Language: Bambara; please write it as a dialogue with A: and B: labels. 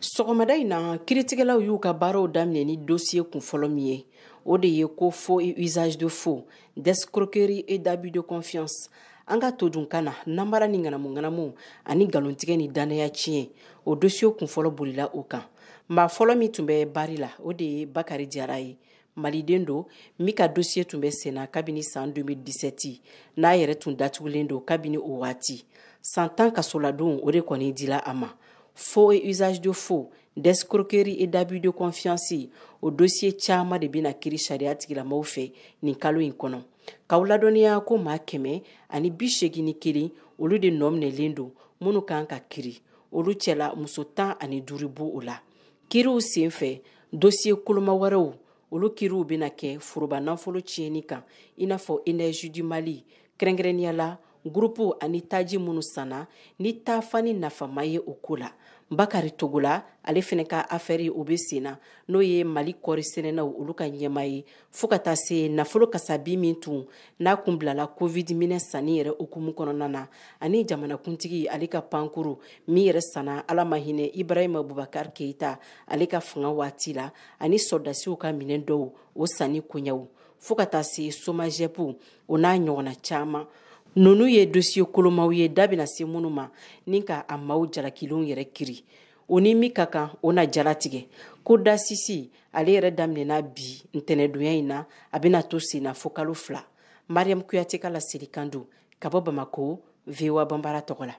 A: Sɔgɔmada in na, kiiritigɛlaw y'u ka baaraw daminɛ ni dossier kunfɔlɔ min ye, o de ye ko faux et usage de faux, d'escroquerie et d'abus de confiance. An ka to dun ka na namara ni ŋanamu-ŋanamu ani nkalontigɛ ni dannaya tiɲɛ, o dossier kunfɔlɔ bolila o kan. Maa fɔlɔ min tun bɛ baari la, o de ye Bakari Jara ye. Maliden don min ka dossier tun bɛ senna kabini san 2017, n'a yɛrɛ tun datugulen don kabini o waati. San 10 kasoladon, o de kɔni dila a ma. Faux et usage de faux, d'escroquerie et d'abus de confiance, o dossier caman de bɛna kiiri sariya tigilamaw fɛ nin kalo in kɔnɔ. K'aw ladɔnniya ko maa 181, olu de nɔ minɛlen don minnu kan ka kiri. Olu cɛla, muso 15 b'o o la. Kiiriw sen fɛ, dossier koloma wɛrɛw, olu kiiriw bɛna kɛ foroba nafolo tiɲɛni kan, i n'a fɔ Énergie du Mali, kɛrɛnkɛrɛnnenya la groupe ani taji minnu sanna ni taafani nafama ye o ko la. Bakari Togola, ale fɛnɛ ka affaire, o bɛ sen na, n'o ye Mali kɔɔri sɛnɛnaw olu ka ɲɛma ye, fo ka taa se nafolo kasabi min tun n'a kun bilala Covid minɛ sanni yɛrɛ hukumu kɔnɔna na, ani jamanakuntigi ale ka pankuru min yɛrɛ sanna, Ala ma hinɛ Ibrahima Bubakar Keyita ale ka fanga waati la, ani sɔrɔdasiw ka minɛn dɔw o sanni koɲɛw, fo ka taa se SOMAGEP, o n'a ɲɔgɔnna caman. Ninnu ye dossier kolomaw ye da bɛna se minnu ma ni ka a maaw jalakilenw yɛrɛ kiri. O ni min ka kan, o na jalatigɛ. Ko dasisi ale yɛrɛ daminɛna bi ntɛnɛdonya in na, a bɛna to sen na fo kalo 2. Mariam Kuyate ka laselikan don ka bɔ Bamako, VOA Banbara tɔgɔ la.